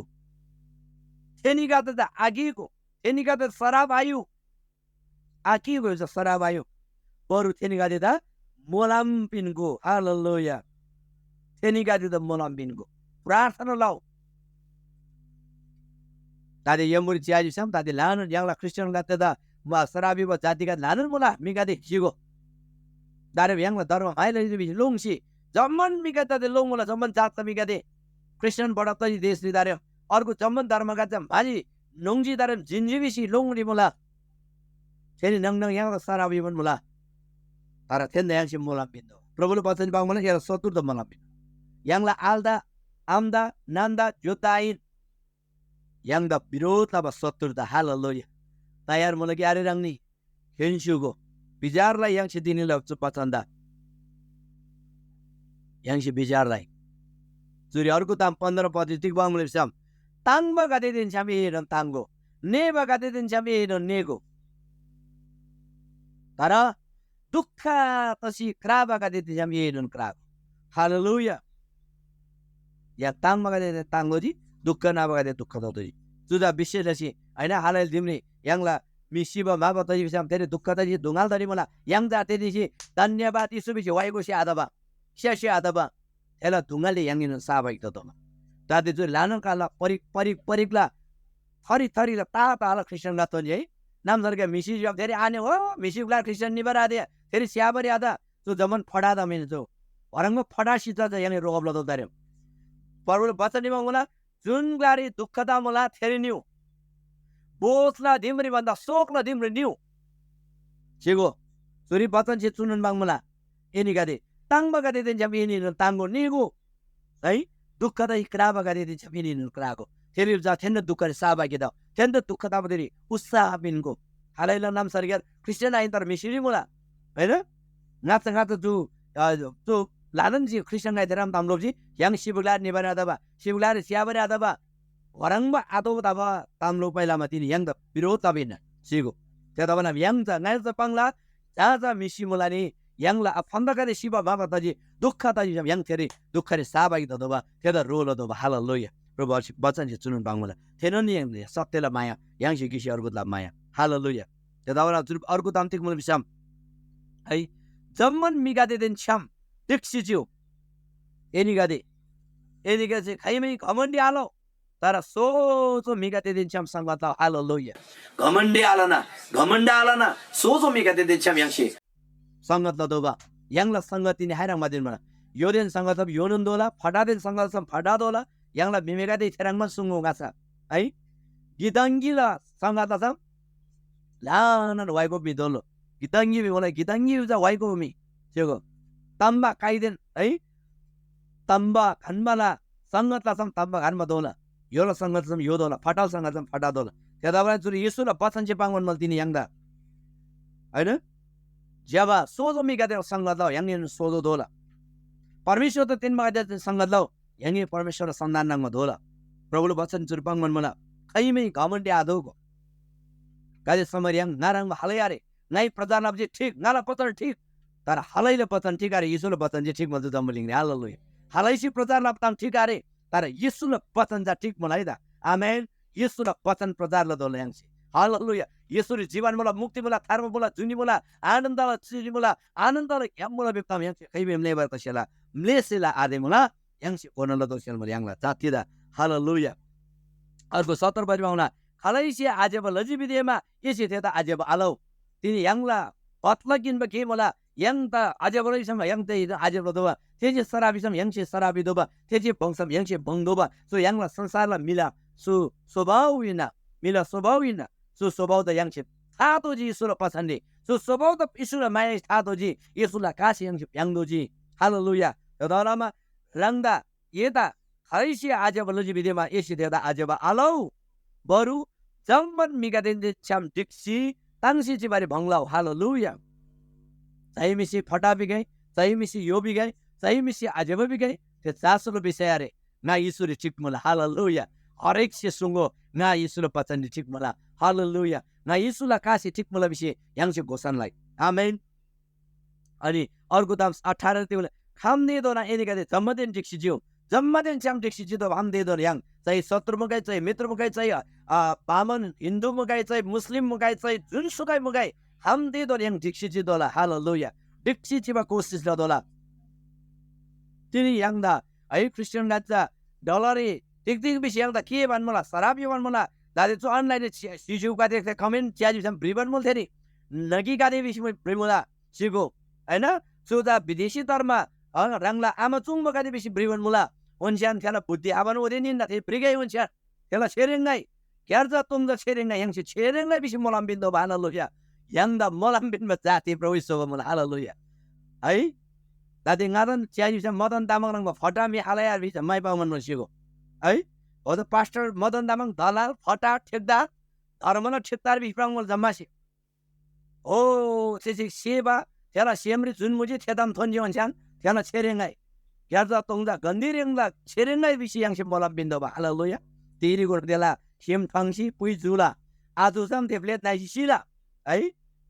थेनीगदेदा आगिगो, थेनीगदेदा सराप आयु। आकिगो चा सराप आयो, बरु थेनीगदेदा मोलम पिन्‍गो। हालेलुया। थेनीगदेदा मोलम पिन्‍गो। प्रार्थना लउ। दादे यम्‍बुरी च्‍याजी भिसम दादे ल्‍हानान य्‍हाङला ख्रीष्‍टियानगदेदा म सराप युबा जातिगदे ल्‍हानान मुला, म्‍हिगदे सिगो। दारेब य्‍हाङला धर्म माइला भिसी लोङ्सी जम्‍मान म्‍हिगदेदा लोङ्मुला, जम्‍मान जातला म्‍हिगदे। ख्रीष्‍टियान बढब तजी देशरी दारेब अर्गु जम्‍मान धर्मगदे चा म्‍हाजी न्‍होङ्जी दारेब जिन्‍जी भिसी लोङ्‌री मुला। थेनी नङ नङ य्‍हाङदा सराप युबान मुला। तर थेन्‍दा य्‍हाङसे मोलम पिन्‍तोः। प्रभुला बचन पाङ्‌बान एला शत्रुदा मोलम पिन्‍गो। य्‍हाङला आलदा, आमादा, नान्‍दा, ज्‍योदा आहिन। य्‍हाङदा बिरोध लबा शत्रुदा। हालेलुया। तयार मुला कि आरे ह्राङनी? खेन्‍स्‍युगो। बिचार लइ य्‍हाङसे तिनीला चु बचनदा। य्‍हाङसे बिचार लइ। चुरी अर्गु ताम पन्ध्र पदरी तिग पाङ्‌मुला भिसम, ताङ्बागदेदेन छ्‌याम एएनोन ताङ्‍गो, नेबागदेदेन छ्‌याम एएनोन नेगो। तर दुःख तसी क्राबागदेदेन छ्‌याम एएनोन क्रागो। हालेलुया। या ताङ्बागदे ताङ्‍गोजी, दुःख नाबागदे दुःख ततोःजी। चुदा विशेष लसी, होइन, हालैल दिमरी य्‍हाङला म्‍हि सिबा म्‍हाबा तजी भिसम थेरी दुःख तजी दुङ्गाल तरी मुला। य्‍हाङ चा तेनीसे धन्‍यवाद येशू भिसी वाइ गोसी आतबा, स्‍यास्‍यो आतबा, थेला दुङ्गाले य्‍हाङएनोन साबाइक ततोःला। दाते चु ल्‍हानान कालला परिक, परिक, परिकला थरी थरीला ता ताला ख्रीष्‍टियान गातोन है। नामसरके म्‍हिसी जब थेरी आने हो, म्‍हिसी ग्‍ला ख्रीष्‍टियान निबा रादे, थेरी स्‍याबारी आत। चु जम्‍मान फटा तमिन चु। वरंगो फटा सिचा चा य्‍हाङनी रोगब लतोः तारेम। परमेश्‍वरला बचन निबा मुला, जुन ग्‍लारी दुःख तमुला थेरी निउ। बोसला दिमरी भन्दा शोकला दिमरी निउ। चिगो, चुरी बचनसे चुनोन पाङ्मुला, एनीगदे ताङ्बागदेदेन छ्‌याम एनीएनोन ताङ्‍गो, निगो। है, दुःख तसी क्राबागदेदेन छ्‌याम एनीएनोन क्रागो। थेरी चा थेन्‍दा दुःखरी सहभागी तउ, थेन्‍दा दुःख तबादेरी उत्साह पिन्‍गो। हालैला नाम सरग्‍यार ख्रीष्‍टियान आहिन तर म्‍हिसीरी मुला। होइन? ङाच्‍छा ङाच्‍छा चु, अ, चु ल्‍हानान चि ख्रीष्‍टियान गाइ थेराम ताम लोप्‍जी, य्‍हाङ सिबुग्‍लार निबारी आतबा, सिबुग्‍लार स्‍याबारी आतबा, वरङ्बा आतोःबा तबा ताम लोप्‍बाइ लमा तिनी य्‍हाङदा बिरोध तबा हिन्‍ना। सिगो। थेतबासेलमा य्‍हाङ चा ङाइ चा पाङ्ला, जहाँ चा म्‍हि सिमुला नि य्‍हाङला आफन्‍दागदे सिबा म्‍हाबा तजी दुःख तजी भिसम य्‍हाङ थेरी दुःखरी सहभागी ततोःबा, थेदा ह्रो लतोःबा। हालेलुया। प्रभु बचनसे चुनोन पाङ्मुला। थेनोन य्‍हाङसे सत्‍यला माया, य्‍हाङसे गिसी अर्गुला माया। हालेलुया। थेतबासेलमा चुरी अर्गु ताम तिग मुला भिसम, है, जम्‍मान म्‍हिगदेदेन छ्‌याम तिग्‍सी चिउ। एनीगदे, एनीगदेसे खाइमै घमण्‍डी आलउ, तर सोझो म्‍हिगदेदेन छ्‌याम संगत लउ। हालेलुया। घमण्‍डी आलना, घमण्‍ड आलना, सोझो म्‍हिगदेदेन छ्‌याम य्‍हाङसे संगत लतोःबा। य्‍हाङला संगति नि हाइराङ मादिन मुला। योदेन संगत लब योनोन दोला, फटादेन संगत लब फटा दोला। य्‍हाङला म्‍हिमेगदे थेह्रङ्बान सुङ्‍गो ङाच्‍छा। है? गिदङ्गीला संगत लसम ल्‍हानान वाइगो म्‍हि दोलो। गिदङ्गी भिमुला, गिदङ्गी भिजा वाइगो म्‍हि। च्‍योगो। तम्‍बा काइदेन, है? तम्‍बा घन्‍बाला संगत लसम तम्‍बा घन्‍बा दोला। योला संगत लसम यो दोला, फटाल संगत लसम फटा दोला। थेतबासेलमा चुरी येशूला बचनसे पाङ्‌बान मुला तिनी य्‍हाङदा। होइन? ज्‍यबा सोझो म्‍हिगदेला संगत लउ, य्‍हाङएनोन सोझो दोला। परमेश्‍वरदा तेन्‍बागदेला संगत लउ, य्‍हाङए परमेश्‍वरला सन्‍तान ह्रङ्‌बा दोला। प्रभुला बचन चुरी पाङ्‌बान मुला, खाइमै घमण्‍डी आतोःगो। गाते समय य्‍हाङ ङा ह्रङ्‌बा हालै आरे, ङाइ प्रचार लबा जे ठिक, ङाला बचन ठिक, तर हलाइला बचन ठिक आरे, येशूला बचन जे ठिक मुला जम्‍बुलिङरी। हालेलुया। हलाइसे प्रचार लबा ताम ठिक आरे, तर येशूला बचन चा ठिक मुला है त। आमेन। येशूला बचन प्रचार लतोःला य्‍हाङसे। हालेलुया। येशूरी जीवन मुला, मुक्ति मुला, धर्म मुला, जुनी मुला, आनन्दला चिनी मुला, आनन्दला ग्‍याम मुला भिबा ताम य्‍हाङसे खाइमै म्‍लेःबारी तसेला, म्‍लेःसेला आदे मुला, य्‍हाङसे घोना लतोःसेल मुला य्‍हाङला जातिदा। हालेलुया। अर्को सत्तर बारेमा हुना, खालैसे आज्‍यबा लजी भिदेमा एसे थेदा आज्‍यबा आलउ। तिनी य्‍हाङला बदला किन्‍बा गे मुला, य्‍हाङदा आज्‍यबा लइसम य्‍हाङदा आज्‍यबा लतोःबा, थेसे सराप भिसम य्‍हाङसे सराप भितोःबा, थेसे भङ्सम य्‍हाङसे भङ्तोःबा। चु य्‍हाङला संसारला म्‍हिला चु स्वभाव हिन्‍ना, म्‍हिला स्वभाव हिन्‍ना। चु स्वभावदा य्‍हाङसे था तोःजी येशूला बचनरी। चु स्वभावदा येशूला माया था तोःजी, येशूला कासे य्‍हाङसे भ्‍याङ्तोःजी। हालेलुया। थेतबासेलमा ह्राङदा एदा खालैसे आज्‍यबा लजी भिदेमा एसे थेदा आज्‍यबा आलउ, बरु जम्‍मान म्‍हिगदेदेन छ्‌याम ढिक्‍सी ताङ्सी चिबारी भङ लउ। हालेलुया। चाहे म्‍हिसे फटा भिगै, चाहे म्‍हिसे य्‍हो भिगै, चाहे म्‍हिसे आज्‍यबा भिगै, थे चासोलो विषय आरे। ङा येशूरी ठिक मुला। हालेलुया। हरेकसे सुङ्‍गो, ङा येशूला बचनरी ठिक मुला। हालेलुया। ङा येशूला कासे ठिक मुला भिसी य्‍हाङसे घोषणा लइ। आमेन। अनि अर्को ताम अठार तिउला, खम्‍तेधोना एनीगदे जम्‍मादेन ढिक्‍सी चिउ, जम्‍मादेन छ्‌याम ढिक्‍सी चितोःबा खम्‍तेधोना य्‍हाङ, चाहे शत्रु मुगै, चाहे मित्र मुगै, चाहे, अ, बामन हिन्दू मुगै, चाहे मुस्लिम मुगै, चाहे जुनसुकै मुगै, खम्‍तेधोना य्‍हाङ ढिक्‍सी चितोःला। हालेलुया। ढिक्‍सी चिबा कोसिस लतोःला। तिनी य्‍हाङदा है ख्रीष्‍टियानगदे चा डलरी तिग तिग भिसी य्‍हाङदा के भन्‍मुला? सराप यो भन्‍मुला? दादे चु online सिजुगदे कमेन्ट च्‍याजी भिसम भ्रिबान मुल थेरी। नगीगदे भिसी भ्रिमुला। सिगो, हैन? चु चा विदेशी धर्म, अ, ह्राङला आमा चुङ्बागदे भिसी भ्रिबान मुला। ओन्‍स्‍यान थेला बुद्धि आबान ओदेन हिन्‍ना थे भ्रिगै ओन्‍स्‍यान थेला छेरेङ्‌गै, ग्‍यार्जा तुङ्जा छेरेङ्‌गै य्‍हाङसे छेरेङ्‌गै भिसी मोलम पिन्‍तोःबा। हालेलुया। य्‍हाङदा मोलम पिन्‍बा जाति प्रभु येशूबा मुला। हालेलुया। है? दादी ङादन च्‍याजी भिसम मदन तामाङ ह्रङ्‌बा फटा म्‍हि हालयार भिसम माइ पाङ्‌बान मुला सिगो। है? हो त पास्टर मदन तामाङ दलाल फटा ठेकदार धर्मला ठेकदार भिसी पाङ्‌मुला जम्‍मासे। हो, थेसे सेबा, थेला सेमरी जुन मुजी थे ताम थोन्‍जी ओन्‍छ्यान थेला छेरेङ्‌गै। ग्‍यार्जा तोङजा गन्‍दी रेङला छेरेङ्‌गै भिसी य्‍हाङसे मोलम पिन्‍तोःबा। हालेलुया। तिरी गोर थेला सेम ठ्वाङ्सी पुइ जुला। आजु सम थे प्लेट नाइसी सिला। है?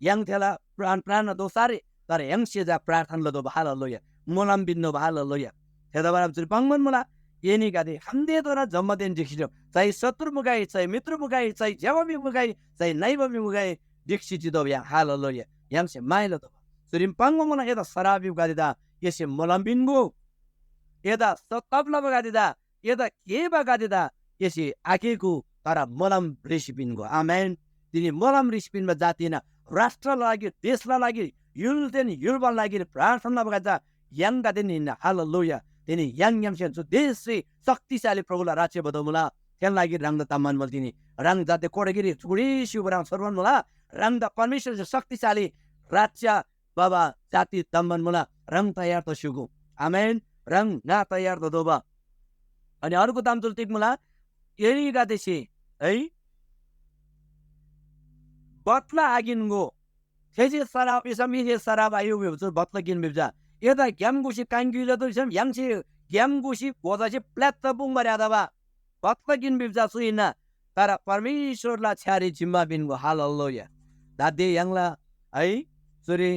य्‍हाङ थेला प्राण, प्राण दोसारे, तर य्‍हाङसे चा प्रार्थना लतोःबा। हालेलुया। मोलम पिन्‍तोःबा। हालेलुया। थेतबासेलमा चुरी पाङ्‌बान मुला, एनीगदे खम्‍तेधोना जम्‍मादेन ढिक्‍सी चिउ। चाहे शत्रु मुगै, चाहे मित्र मुगै, चाहे ज्‍यबा म्‍हि मुगै, चाहे नइबा म्‍हि मुगै, ढिक्‍सी चितोःबा य्‍हाङ। हालेलुया। य्‍हाङसे माया लतोःबा। चुरीम पाङ्बा मुला एदा सराप युगदेदा एसे मोलम पिन्‍गो। एदा सताप लबागदेदा, एदा केबागदेदा एसे आकेगु, तर मोलम ह्रीसी पिन्‍गो। आमेन। तिनी मोलम ह्रीसी पिन्‍बा जाति हिन्‍ना। राष्ट्रला लागि, देशला लागि, य्‍हुलदेन य्‍हुलबाला लागि प्रार्थना लबागदे चा य्‍हाङगदेन हिन्‍ना। हालेलुया। तिनी य्‍हाङग्‍यामसेन चु देशरी शक्तिशाली प्रभुला राज्‍य भतोःमुला। थेन लागि ह्राङदा ताम्‍मान मुला तिनी। ह्राङ जाते कोडागिरी चुकुडी स्‍युबा ह्राङ छोर्बान मुला। ह्राङदा परमेश्‍वरसे शक्तिशाली राज्‍य बाबा जाति ताम्‍मान मुला। ह्राङ तयार तस्‍युगु। आमेन। ह्राङ ङा तयार ततोःबा। अनि अर्को ताम चुल तिग मुला? एनीगदेसे है बदला आकिन्‍गो। थेसे सराप भिसम एसे सराप आयु भिबा चु बदला किन भिबा चा। एदा ग्‍याम गुसी काङक्‍युइ लतोः भिसम य्‍हाङसे ग्‍याम गुसी घोजासे प्‍ल्यात्त पुङ्बारी आतबा। बदला किन भिबा चा चु हिन्‍ना। तर परमेश्‍वरला छ्‌यारी जिम्‍मा पिन्‍गो। हालेलुया। दादे य्‍हाङला है चुरी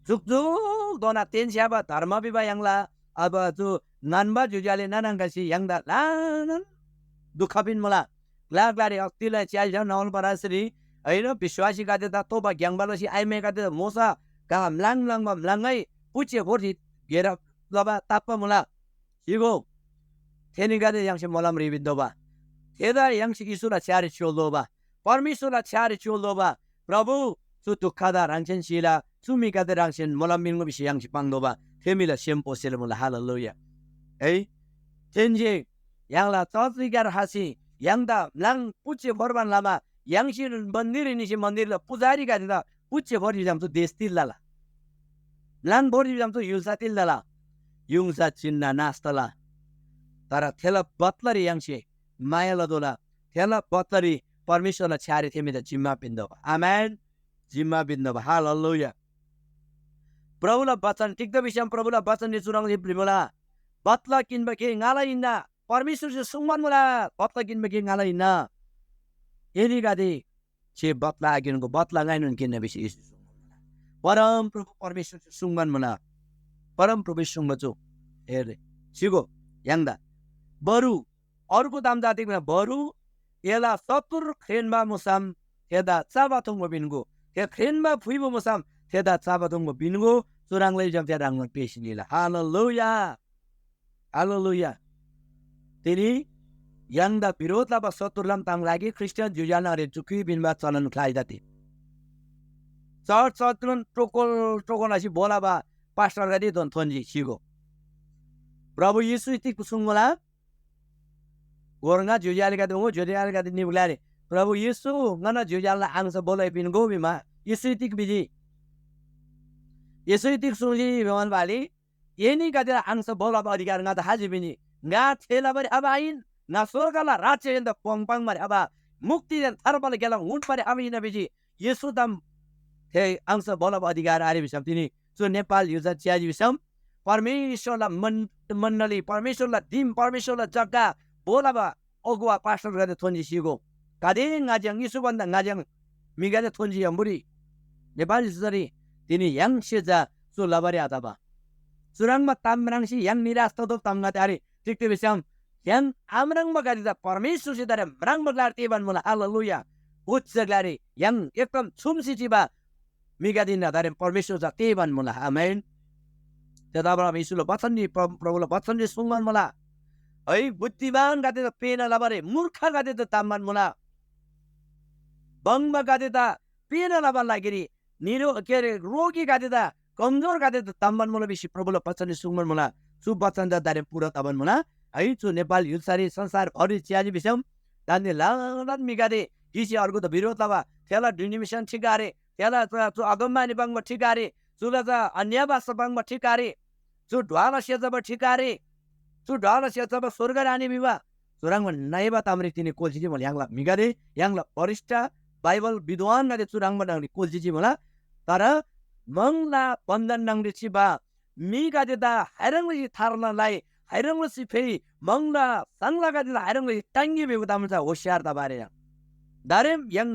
जुकजुकधोना तेन्‍स्‍याबा धर्म भिबा य्‍हाङला अब चु नान्‍बा ज्‍योज्‍यो आले नाना आङागदेसे य्‍हाङदा ल्‍हानान दुःख पिन्‍मुला। ग्‍ला ग्‍लारी अक्तिला च्‍याल्‍छ्‌याउ नवलपरासरी, होइन, विश्‍वासीगदेदा तोबा ग्‍याङ्‍बा लसी आइमैगदेदा मोसा का म्‍लाङ म्‍लाङबा म्‍लाङै पुच्‍छे भोर्सी घेरा लबा ताप्‍बा मुला। सिगो, थेनीगदे य्‍हाङसे मोलम ह्रीपिन्‍तोःबा। थेदा य्‍हाङसे येशूला छ्‌यारी स्‍योल्‍तोःबा, परमेश्‍वरला छ्‌यारी स्‍योल्‍तोःबा। प्रभु, चु दुःखदा ह्राङसेन सिला, चु म्‍हिगदे ह्राङसेन मोलम पिन्‍गो भिसी य्‍हाङसे पाङ्तोःबा। थे म्‍हिला सेम पोसेला मुला। हालेलुया। है, थेन्‍से य्‍हाङला चर्चरीक्‍यार खसी य्‍हाङदा म्‍लाङ पुच्‍छे भोर्बान लमा य्‍हाङसे मन्‍दिररी निसी मन्‍दिरला पुजारीगदेदा पुच्‍छे भोर्जी भिसम चु देश तिल लला? म्‍लाङ भोर्जी भिसम चु य्‍हुल्‍सा तिल लला? य्‍हुल्‍सा चिन्‍ना नाश तला। तर थेला बदलारी य्‍हाङसे माया लतोःला। थेला बदलारी परमेश्‍वरला छ्‌यारी थे म्‍हिदा जिम्‍मा पिन्‍तोःबा। आमेन। जिम्‍मा पिन्‍तोःबा। हालेलुया। प्रभुला बचन, तिग्‍दा भिसम प्रभुला बचनरी चुह्रङ् भ्रिमुला, बदला किन्‍बा गे ङाला हिन्‍ना। परमेश्‍वरसे सुङ्बान मुला, बदला किन्‍बा गे ङाला हिन्‍ना। एनीगदे जे बदला आकिन्‍गो, बदला ङाइनोन किन्‍ना भिसी येशू सुङ्बा मुला। परमप्रभु परमेश्‍वरसे सुङ्बान मुला। परमप्रभुसे सुङ्बा चु, हेरे, सिगो य्‍हाङदा। बरु अर्को ताम चा तिग भिना, बरु एला शत्रु ख्रेन्‍बा मुसम थेदा चबा थुङ्बा पिन्‍गो, थे ख्रेन्‍बा फुइबा मुसम थेदा चबा थुङ्बा पिन्‍गो, चुह्रङ् लैजम थे ह्राङनोन पेसी निला। Hallelujah, hallelujah. तिनी य्‍हाङदा बिरोध लबा शत्रुलाम ताङ लागि ख्रीष्‍टियान ज्‍योज्‍यो आले न्‍हङरी चुकी पिन्‍बा चलन ख्‍लाइदा ति। चर्च चर्चनोन टोकोल टोकोल लसी बोलाबा पास्टरगदे दोन थोन्‍जी सिगो। प्रभु येशू तिग सुङ्मुला? गोर ङा ज्‍योज्‍यो आलेगदे मुगो, ज्‍योज्‍यो आलेगदे निबा ग्‍लारी, "प्रभु येशू, ङन्‍ना ज्‍योज्‍यो आलेला आङसा बोलै पिन्‍गो" भिमा, येशूसे तिग भिजी? येशूसे तिग सुङ्जी भिमान बाली, "एनीगदेला आङसा बोलाबा अधिकार ङादा हाजी भिनी। ङा थे लबारी आबा आहिन, ङा स्‍वर्गला राज्‍यहेन्‍दा पोङ पाङ्‌बारी आबा, मुक्तिदेन थार्बाला गेला उन्‍बारी आबा हिन्‍ना" भिजी। येशू ताम थे आङसा बोलाबा अधिकार आरे भिसम तिनी चु नेपाल य्‍हुल्‍सा च्‍याजी भिसम परमेश्‍वरला मन-, मण्‍डली, परमेश्‍वरला दिम, परमेश्‍वरला जग्‍गा बोलाबा अगुवा पास्टरगदे थोन्‍जी सिगो। गाते ङाज्‍याङ येशू भन्‍दा ङाज्‍याङ म्‍हिगदे थोन्‍जी यम्‍बुरी। नेपाल य्‍हुल्‍सारी तिनी य्‍हाङसे चा चु लबारी आतबा। चुह्रङ्बा ताम म्राङ्सी य्‍हाङ निराश ततोःबा तामगदे आरे। तिग्‍दा भिसम य्‍हाङ आम्राङ्बागदे चा परमेश्‍वरसे दारे म्राङ्बा ग्‍लारी तेःबान मुला। हालेलुया। उच्‍च ग्‍लारी य्‍हाङ एकदम छुम्‍सी चिबा म्‍हिगदे न्‍हदारेम परमेश्‍वर चा तेःबान मुला। आमेन। थेतबासेलमा येशूला बचनरी प्र-, प्रभुला बचनरी सुङ्बान मुला। है, बुद्धिमानगदेदा पेःना लबारी मूर्खगदेदा ताम्‍बान मुला। बङ्बागदेदा पेःना लबाला लागिरी निरो-, के अरे, रोगीगदेदा, कमजोरगदेदा ताम्‍बान मुला भिसी प्रभुला बचनरी सुङ्बान मुला। चु बचन चा दारेम पूरा तबान मुला। है, चु नेपाल य्‍हुल्‍सारी संसारभरि च्‍याजी भिसम दान्‍दे ल्‍हानान म्‍हिगदे गिसी अर्गुदा बिरोध लबा, थेला denomination ठिक आरे, थेला चु, चु अगमवाणी पाङ्बा ठिक आरे, चुला चा अन्‍य भाषा पाङ्बा ठिक आरे, चु ढ्वाला सेजबा ठिक आरे, चु ढ्वाला सेजबा स्‍वर्ग रानी भिबा, चुह्रङ्बा नइबा तामरी तिनी कोल्‍सी चिमुला य्‍हाङला म्‍हिगदे, य्‍हाङला वरिष्ठ बाइबल विद्वानगदे चुह्रङ्बा न्‍हङरी कोल्‍सी चिमुला। तर म्‍हङला बन्‍धन न्‍हङरी चिबा म्‍हिगदेदा हैराङ लसी थार्ना लइ, हैराङ लसी फेइ, म्‍हङला साङलागदेदा हैराङ लसी टाङ्गी भिबा ताम चा होशियार तबा आरे। दारेम य्‍हाङ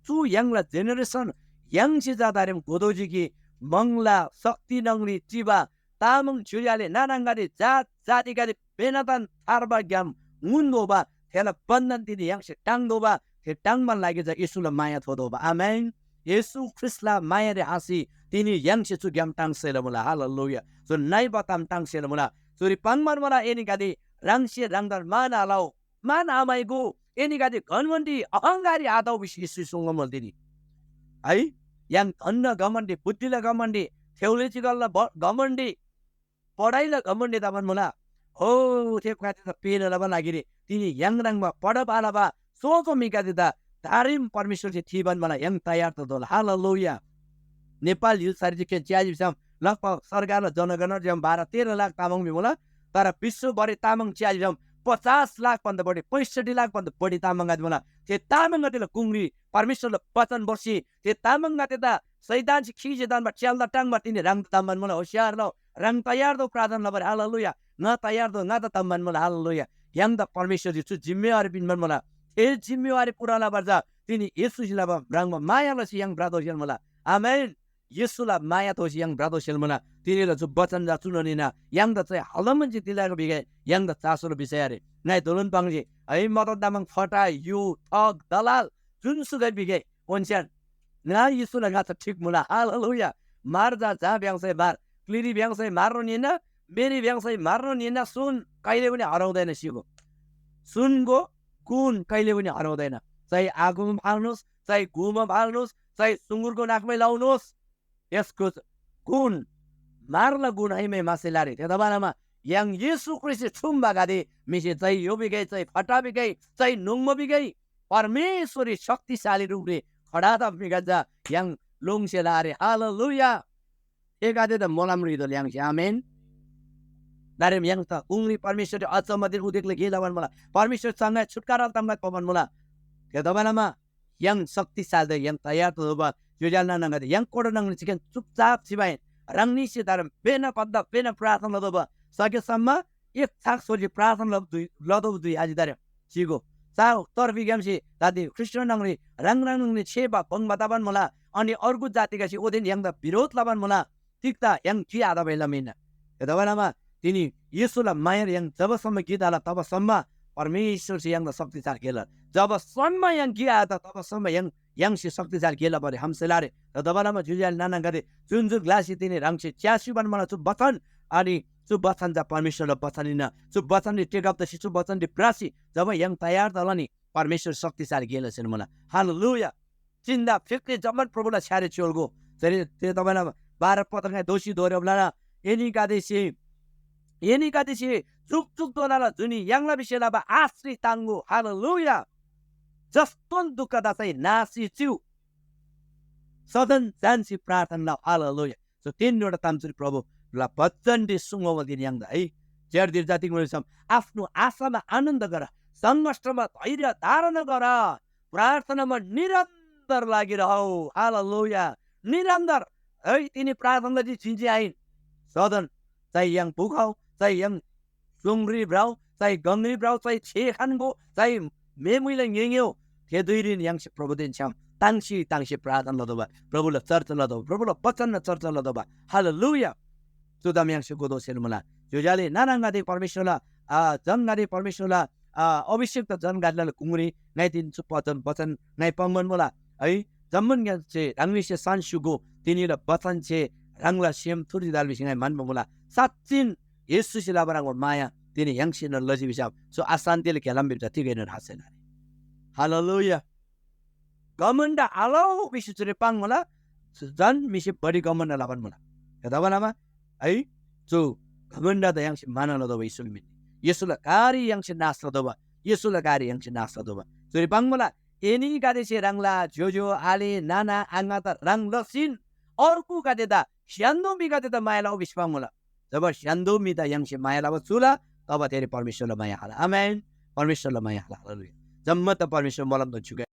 चु य्‍हाङला generation य्‍हाङसे चा दारेम घोतोःजी कि म्‍हङला शक्ति न्‍हङरी चिबा तामाङ ज्‍योज्‍यो आले नाना आङागदे जात जातिगदे बेनातन थार्बाग्‍याम ङुन्‍तोःबा थेला बन्‍धन तिनी य्‍हाङसे टाङ्तोःबा, थे टाङ्बान लागिरी चा येशूला माया थोतोःबा। आमेन। येशू ख्रीष्‍टला मायारी हाँसी तिनी य्‍हाङसे चु ग्‍याम टाङ्सेला मुला। हालेलुया। चु नइबा ताम टाङ्सेला मुला। चुरी पाङ्‌बान मुला एनीगदे ह्राङसे ह्राङदान मान आलउ, मान आमाइगो, एनीगदे घमण्‍डी अहंकारी आतउ भिसी येशूसे सुङ्बा मुला तिनी। है, य्‍हाङ धनला घमण्‍डी, बुद्धिला घमण्‍डी, theologyला ब-, घमण्‍डी, पढाइला घमण्‍डी तबान मुला। हो, थेगदेदा पेःना लबा लागिरी तिनी य्‍हाङ ह्रङ्‌बा पढब आलबा सोझो म्‍हिगदेदा दारेम परमेश्‍वरसे थीबान मुला य्‍हाङ तयार ततोःला। हालेलुया। नेपाल य्‍हुल्‍सारी जे च्‍याजी भिसम लगभग सरकारला जनगणना जे बाह्र तेह्र लाख तामाङ म्‍हि मुला। तर विश्‍वभरि तामाङ च्‍याजी भिसम पचास लाख भन्दा बढी, पैँसठी लाख भन्दा बढी तामाङगदे मुला। थे तामाङगदेला गुङरी परमेश्‍वरला वचन भोर्सी थे तामाङगदेदा शैतानसे खीसे तान्‍बा च्‍याल्‍दा टाङ्बा तिनी ह्राङदा ताम्‍बान मुला। होशियार लउ, ह्राङ तयार तउ प्रार्थना लबारी। हालेलुया। ङा तयार तउ, ङादा ताम्‍बान मुला। हालेलुया। य्‍हाङदा परमेश्‍वरसे चु जिम्‍मेवारी पिन्‍बान मुला। थे जिम्‍मेवारी पूरा लबारी चा तिनी येशूसे लबा ह्रङ्‌बा माया लसी य्‍हाङ भ्रतोःसेल मुला। आमेन। येशूला माया थोसी य्‍हाङ भ्रतोःसेल मुला। तिनीला चु वचन चा चुनोन हिन्‍ना। य्‍हाङदा चाहिँ हलमन्‍सी तिलागो भिगै य्‍हाङदा चासोला विषय आरे। ङाइ दोलोन पाङ्जी। है, मदत तामाङ फटा, यु, ठग, दलाल, जुनसुकै भिगै ओन्‍स्‍यान ङा येशूला ङाच्‍छा ठीक मुला। हालेलुया। मार जा, जहाँ भ्याङ्सै मार, क्‍लिरी भ्याङ्सै मार्नोन हिन्‍ना, मेरी भ्याङ्सै मार्नोन हिन्‍ना, सुन कहिले पनि हराउँदैन सिगो। सुनको गुण कहिले पनि हराउँदैन। चाहे आगोमा फाल्नुहोस्, चाहे गुमा फाल्नुहोस्, चाहे सुँगुरको नाकमै लाउनुहोस्, यसको गुण, मारला गुण है मै मासे लारे। थेतबासेलमा य्‍हाङ येशू ख्रीष्‍टसे छुम्‍बागदे म्‍हिसे चाहे यो भिगै, चाहे फट्टा भिगै, चाहे नुङ्मो भिगै, परमेश्‍वररी शक्तिशाली रूपरी खडा तब भिगजा य्‍हाङ लोङ्सेला आरे। हालेलुया। एगदे त मोलम रिदो ल्याङ्से। आमेन। दारेम य्‍हाङ त उङरी परमेश्‍वररी अचम्‍मदेन उदेकला गे लबान मुला। परमेश्‍वर सँगै छुटकारा तम्‍गै पबान मुला। थेतबालमा य्‍हाङ शक्तिशाली य्‍हाङ तयार तोबा। ज्‍योज्‍याल नानागदे य्‍हाङ कोडो न्‍हङरी चिकन चुपचाप चिबाइन। ह्राङनीसे दारेम बेना पद्दा बेना प्रार्थना लतोबा। सकेसम्म एक छाक सोजी प्रार्थना लतोबा दुई, लतोबा दुई आजी दारेम। चिगो। चार तर्फीग्‍यामसे दादी ख्रीष्‍ट न्‍हङरी ह्राङ ह्राङ न्‍हङरी छेबा बङ्बा तबान मुला। अनि अर्गु जातिगसे ओदेन य्‍हाङदा बिरोध लबान मुला। तिग्‍दा य्‍हाङ कि आतबारी लमा हिन्‍ना? थेतबासेलमा तिनी येशूला मायारी य्‍हाङ जबसम्म गिक आल तबसम्म परमेश्‍वरसे य्‍हाङदा शक्तिशाली गे लला। जबसम्म य्‍हाङ गिक आत तबसम्म य्‍हाङ य्‍हाङसे शक्तिशाली गे लबारी हम्‍सेला रे। थेतबासेलमा ज्‍योज्‍यो आले नाना आङागदे, जुन जुन ग्‍लासे तिनी ह्राङसे च्‍यासी भन्‍बाला चु बचन, अनि चु बचन चा परमेश्‍वरला बचन हिन्‍ना। चु बचनरी टेकअप तसी चु बचनरी भ्रासी जब य्‍हाङ तयार तला नि परमेश्‍वर शक्तिशाली गे लसेन मुला। हालेलुया। चिन्‍दा फिक्री जम्‍मान प्रभुला छ्‌यारे च्‍योल्‍गो। जरे ते तपाईँलाई बाह्र पत्रङाइ दोषी दोहोऱ्याउला। एनीगदेसे एनीगदेसे जुकजुकधोनाला जुनी य्‍हाङला विषय लबा आशरी ताङ्‍गो। हालेलुया। जस्तोन दुःख तसै नासी चिउ, सदन जान्‍सी प्रार्थना लउ। हालेलुया। सो तिनवटा ताम चुरी प्रभुला बचनरी सुङ्बा दिन य्‍हाङदा है। च्यार्दिर जाति मुलिसम आफ्नो आशामा आनन्द गर, सङ्घर्षमा धैर्य धारण गर, प्रार्थनामा निरन्तर लागिरहौ। हालेलुया। निरन्तर है, तिनी प्रार्थना लजी जिन्‍जी आहिन। सदन चाहे य्‍हाङ बुखौ, चाहे य्‍हाङ सोङरी भ्रउ, चाहे गङरी भ्रउ, चाहे छे खन्‍गो, चाहे मेमुइला ङेङेउ, थे धुइरीन य्‍हाङसे प्रभुदेन छ्‌याम ताङ्सी ताङ्सी प्रार्थना लतोःबा, प्रभुला चर्चा लतोःबा, प्रभुला बचनना चर्चा लतोःबा। हालेलुया। चु ताम य्‍हाङसे गोदोसेन मुला। ज्‍योज्‍यो आले नाना आङागदे, परमेश्‍वरला, आ, जनगदे, परमेश्‍वरला, आ, अभिषिक्त जनगदेला गुङरी ङाइ तिनी चु बचन, बचन ङाइ पाङ्‌बान मुला। है, जम्‍मान ग्‍यामसे ह्राङनीसे सान स्‍युगो, तिनीला बचनसे ह्राङला सेम थुर्जी दाल भिसी ङाइ म्‍हन्‍बा मुला। साँच्‍चिन येशूसे लबा ह्रङ्‌बा माया तिनी य्‍हाङसेनोन लजी भिसम चु अशान्‍तिला घेलाम भिबा चा तिगैनोन आसेन आरे। हालेलुया। घमण्‍ड आलौ भिसी चुरी पाङ्‌मुला, झन म्‍हिसे बढी घमण्‍ड लबान मुला। थेतबासेलमा है, चु घमण्‍डदा य्‍हाङसे माना लतोःबा येशूला मिनरी। येशूला कारी य्‍हाङसे नाश लतोःबा, येशूला कारी य्‍हाङसे नाश लतोःबा। चुरी पाङ्‌मुला, एनीगदेसे ह्राङला ज्‍योज्‍यो, आले, नाना, आङादा ह्रङ् लसीन अर्गुगदेदा, स्‍य्‍हान्‍दो म्‍हिगदेदा माया लउ भिसी पाङ्‌मुला। जब स्‍य्‍हान्‍दो म्‍हिदा य्‍हाङसे माया लबा चुला, तब थेरी परमेश्‍वरला माया खला। आमेन। परमेश्‍वरला माया खला। हालेलुया। जम्‍मा त परमेश्‍वर मोलमदोन छ्‌युगै।